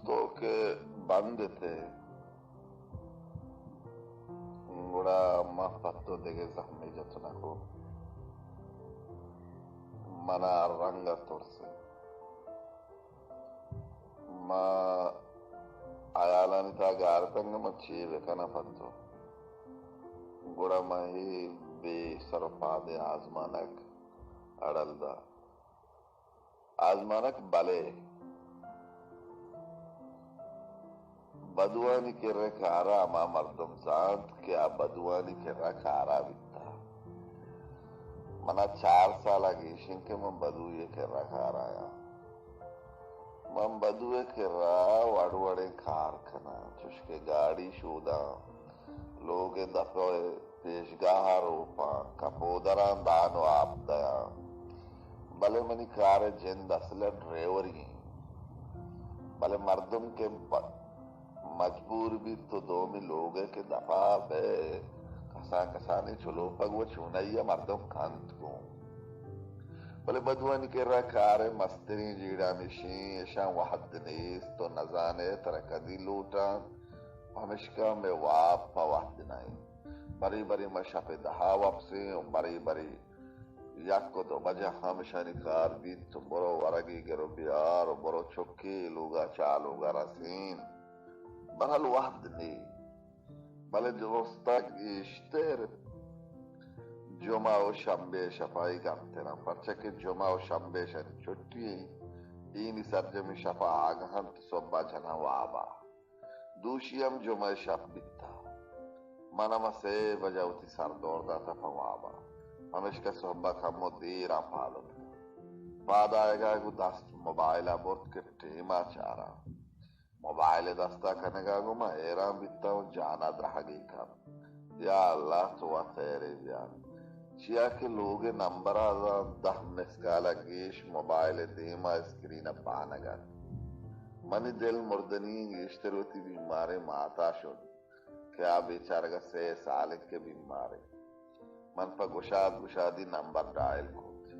تو کہ بند ات ئے، گڑا ما پہ تو دگہ زہمے جت نہ کو۔ منا رنگ ءَ ترس انت۔ ما ہیالانی تہا گار اتنگ، من چے بکناں پہ تو؟ گڑا من اے بے سر و پادیں آزمانک اڑل دات۔ آزمانک بلے بدوانی کرا کارا ہما مردم زانت کہ آ بدوانی کرا کارا بیتا۔ منا چار سالا گیش انت کہ من بدوی کرا کارا آں۔ من بدوی کرا وڑ وڑیں کار کناں، چوشکہ گاڑی شوداں، لوگ ءِ دپ ءِ پیشگاہ ءَ روپاں، کپودراں دان و آپ دیاں۔ بلے منی کار ءِ جند اصل ءَ ڈرائیوری انت۔ بلے مردم کہ ب-، مجبور بیت تو دومی لوگ ءِ کہ دپ ءَ بئے، کسان کسانیں چلوپگ و چونائی ءَ مردم کنت گوں۔ بلے بدوانی کرا کار ءِ مستریں جیڑہ ہمیش انت، اشاں وھد نیست، تو نزان ئے ترا کدی لوٹاں۔ پمشکا مئے واب پہ وھد نہ انت۔ برے برے ما شپ ءِ دہ ءَ وپسیں و برے برے یک و دو بجہ ہم اشانی کار بیت و برو ورگے گر و بیار و برو چکے لوگا چالوگا رسین۔ بہرحال وھد نے، بلے درستاں گیشتر جمعہ و شمبے شپائی کمتراں، پرچا کہ جمعہ و شمبے اشانی چھٹی انت، اینی سرجمیں شپا آگہ انت، صبح جناں وابا۔ دوشی ہم جمعہ شپ بیتا۔ من ہما سے بجہ وتی سر دور داتا پہ وابا۔ پمیشکا صحبا کمو دیراں پاد اتکاں۔ پاد آیگا گوں دست موبائلا برت کہ ٹیما چاراں۔ موبائل دستا کنگا گوں من حیران بیتاں و جانا درہگے کپت۔ یا اللہ تو وت حیرے بیار۔ چیا کہ لوگ نمبرا زانت دہ مسکالا گیش موبائل دیما اسکرینا پانگ ات۔ منی دل مردنی گیشتر وتی بیماریں ماتا شت کہ آ بیچارگا سے سال انت کہ بیمار انت۔ من پہ گشاد گشادی نمبر ڈائل کت۔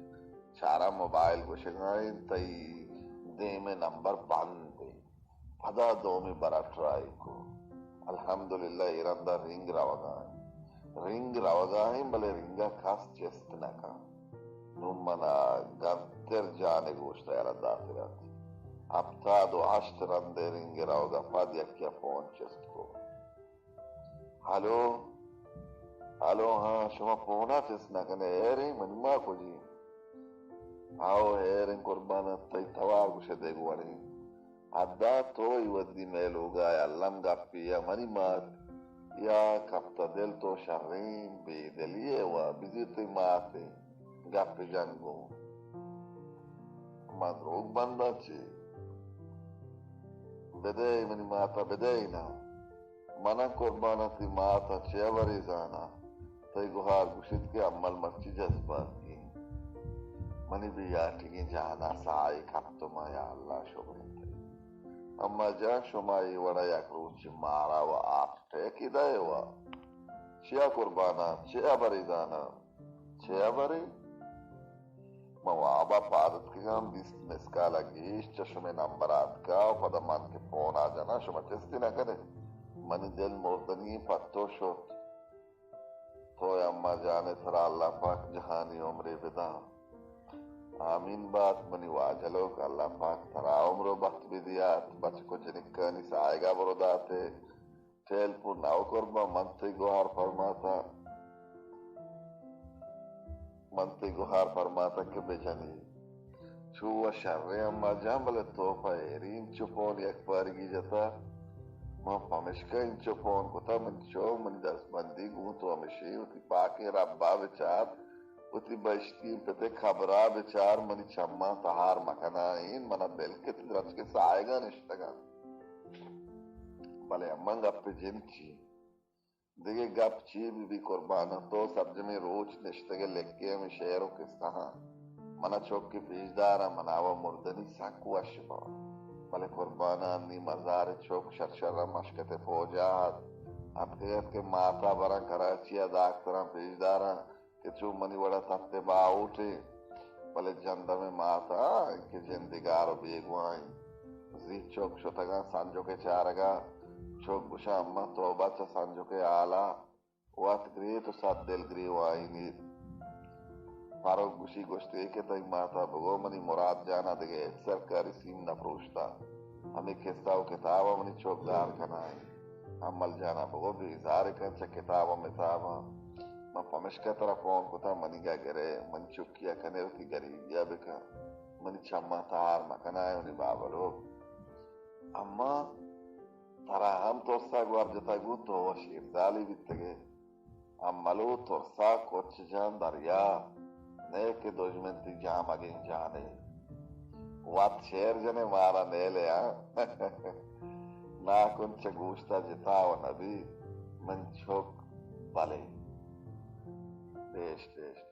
چاراں موبائل گوشگا انت، تئی دیمے نمبر بند انت۔ پدا دومی برا ٹرائی کو۔ الحمدللہ اے رندا رنگ روگا انت۔ رنگ روگا انت، بلے رنگا کس چست نہ کن۔ نوں منا گنتر جان ءِ گوشت یلہ داتگ ات۔ ہپتاد و ہشت رندے رنگ ءِ روگ ءَ پد یکے ءَ فون چست کو۔ ہلو، ہلو، ہاں، شما فون ءَ چست نہ کن ئے، ہیریں منی ماں کجی؟ ہاو، ہیریں قربان ات، تئی توار گوش ئے دگہ وڑیں۔ حدا تو ای ودی مئے لوگا ءَ الم گپے یا منی مات یا کپتہ دل، تو شریں بے دلی ئے وا، بزیر تئی مات ءَ گپ جن گوں۔ ما دروگ بنداں چے؟ بدئے منی مات ءَ بدئے نا۔ من ءَ قربان ءَ تئی مات ءَ چے ہبرے زاناں؟ تئی گہار گوشیت کہ امل مرچی جذباتی انت۔ منی بے یاٹیگیں جان ءَ ساہے کپت ما، یا اللہ شکر انت۔ اما جان، شما اے وڑا یک روچے مارا و ہارٹ اٹیکے دئے وا۔ چیا قرباناں؟ چے ہبرے زاناں؟ چے ہبرے؟ من وابا پاد اتکگاں، بیست مسکال ءَ گیش چہ شمے نمبر ءَ اتکا و پدا من کہ فون ءَ جناں، شما چستی نہ کن ئے۔ منی دل مردنی پہ تو شت۔ تو اما جان، ترا اللہ پاک جہانی عمرے بداں۔ آمین بات منی واجہ لوگ، اللہ پاک ترا عمر و بخت بدیات، بچک و جنکانی ساہگا برو داتے۔ ٹیلپون نہ قربان، من تئی گوہار فرماتاں، من تئی گوہار فرماتاں کہ بجنی۔ چو و شریں اما جان، بلے تو پہ ایری انچو پون یک پارگی جتا۔ من پمشکا انچو پون کتا، من چو منی دستبندی گوں تو ہمشی وتی پاکیں ربا بچار، وتی بہشتی پتے قبرا بچار، منی چماں تہار مکنائین، منا بل کہ تئی درچکے ساہگا نشتگاں۔ بلے اماں گپ جند چی؟ دگہ گپ چی بہ بی قرباناں؟ تو سرجمیں روچ نشتگ ئے لکھ ئے ہمے شعر و قصہاں۔ منا چک کہ پیش داراں، منا و مردنی سک وش باں۔ بلے قرباناں، نی مزار چک شر شر ءَ مشکت فوجا ات۔ اتکگ ات کہ ماتا براں کراچی ءَ داکتراں پیش داراں۔ کہ چو منی وڑا تپت ءُ باہوٹ ایں، بلے جند ہمے مات ءَ کہ جندگار ءُ بیگواہ ایں۔ زی چک شتگاں سنجک ءِ چارگ ءَ۔ چک گوشاں، اماں توبہ چہ سنجک ءِ ہال ءَ، وت گریت ءُ سد دل گریوائینیت۔ پروک گوشی، گوشتے کہ تئی مات ءَ بگو منی مراد جان ءَ دگہ ہچ سرکاری سیم نہ پروشتہ۔ ہمے کسہ ءُ کتاب ءَ منی چک گار کنائینت۔ امل جان ءَ بگو بیزار کن چہ کتاب ءُ متاباں۔ من پمشکا ترا فون کتاں، منیگ ءَ گرئے، منی چکی ءَ کنے، وتی گریبی ءَ بکن۔ منی چماں تہار مکنائے منی بابلو۔ اماں ترا ہم ترسا گور جتگ بوت، تو وَ شیرزالے بیتگے۔ املو ترسا کچ جان دریا، نئے کہ دژمن تئی جامگیں جانے۔ وت شعر جنے مارا نیلے، ہاں؟ ناکن چہ گوشتا جتا و نبی، من چک بلے۔ بیش، بیش۔